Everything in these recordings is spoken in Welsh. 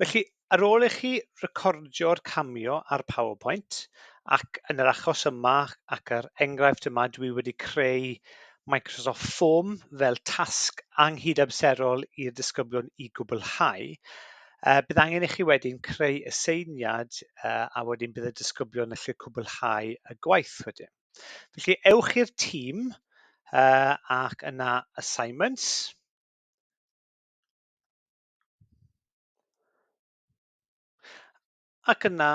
Felly, ar ôl i chi recordio'r cameo ar PowerPoint, ac yn yr achos yma ac yr enghraifft yma dwi wedi creu Microsoft Form fel tasg anghydamserol i'r disgyblion i gwblhau, bydd angen i chi wedyn creu aseiniad a wedyn bydd y disgyblion yn gallu cwblhau y gwaith wedyn. Felly ewch i'r tîm ac yna assignments. Ac yna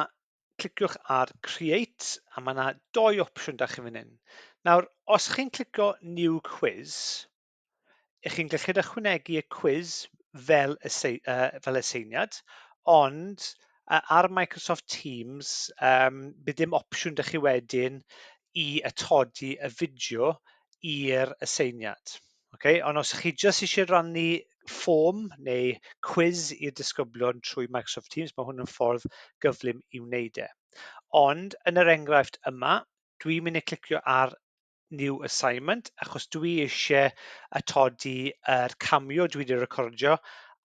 cliciwch ar Create a mae yna doi opsiwn da chi fan hyn. Nawr, os chi'n clicio New Quiz, ych chi'n gallu ychwanegu y cwiz fel, fel aseiniad, ond ar Microsoft Teams, bydd dim opsiwn da chi wedyn i atodi y fideo i'r aseiniad. Okay? Ond os chi jyst eisiau rannu ffom neu cwiz i'r disgyblion trwy Microsoft Teams, mae hwn yn ffordd gyflym i wneud e. Ond yn yr enghraifft yma, dwi'n mynd i clicio ar New Assignment, achos dwi eisiau atodi yr cameo dwi wedi recordio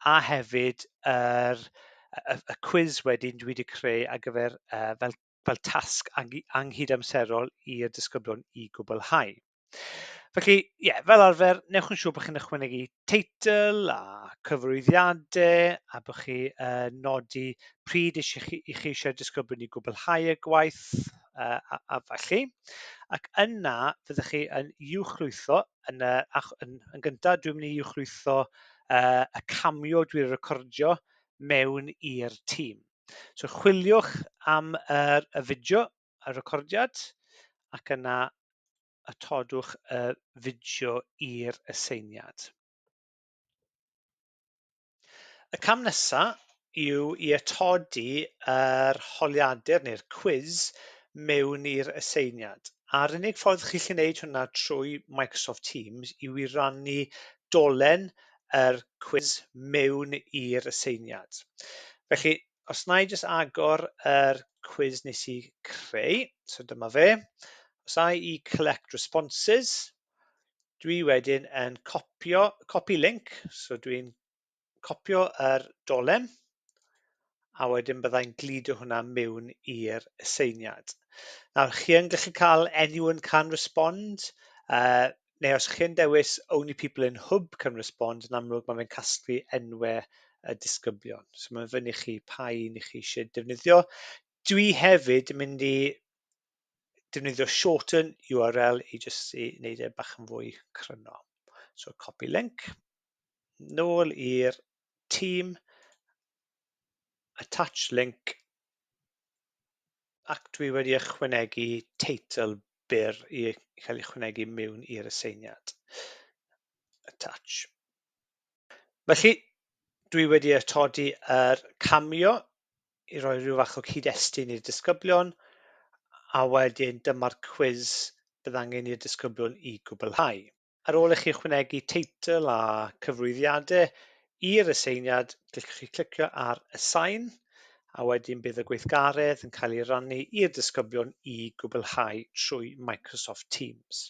a hefyd y cwiz wedyn dwi wedi creu ar gyfer fel tasg anghydamserol i'r disgyblion i gwblhau. Felly, ie, yeah, fel arfer, newch yn siŵr bod chi'n ychwanegu teitl a cyfrwyddiadau a bod chi nodi pryd eisiau chi, i chi eisiau disgyblion i gwblhau y gwaith a felly. Ac yna, fyddwch chi yn uwchlwytho, yn gyntaf dwi'n mynd i uwchlwytho y cameo dwi'n recordio mewn i'r tîm. So chwiliwch am y fideo, y recordiad, ac yna atodwch y fideo i'r aseiniad. Y cam nesaf yw i atodi yr holiadur neu'r cwiz mewn i'r aseiniad. A'r unig ffordd chi'n gallu gwneud hwnna trwy Microsoft Teams yw i rannu dolen yr cwiz mewn i'r aseiniad. Felly, os na i jyst agor yr cwiz nes i creu, so dyma fe, os a i collect responses, dwi wedyn yn copio, copy link, so dwi'n copio yr dolen, a wedyn byddai'n gludo hwnna mewn i'r aseiniad. Nawr, chi yn gallu cael anyone can respond, neu os chi'n dewis only people in Hwb can respond, yn amlwg mae fe'n casglu enwau y disgyblion. So mae'n fyny chi pa un i chi eisiau defnyddio. Dwi hefyd yn mynd i defnyddio shorten URL i jyst i wneud e bach yn fwy cryno. So copy link, nôl i'r tîm, attach link, ac dwi wedi ychwanegu teitl byr i cael ei ychwanegu mewn i'r aseiniad. Attach. Felly, dwi wedi atodi yr cameo i roi rhyw fath o cyd-destun i'r disgyblion, a wedyn dyma'r cwiz bydd angen i'r disgyblion i gwblhau. Ar ôl i chi ychwanegu teitl a cyfrwyddiadau i'r aseiniad, gallwch chi clicio ar Assign, a wedyn bydd y gweithgaredd yn cael ei rannu i'r disgyblion i gwblhau trwy Microsoft Teams.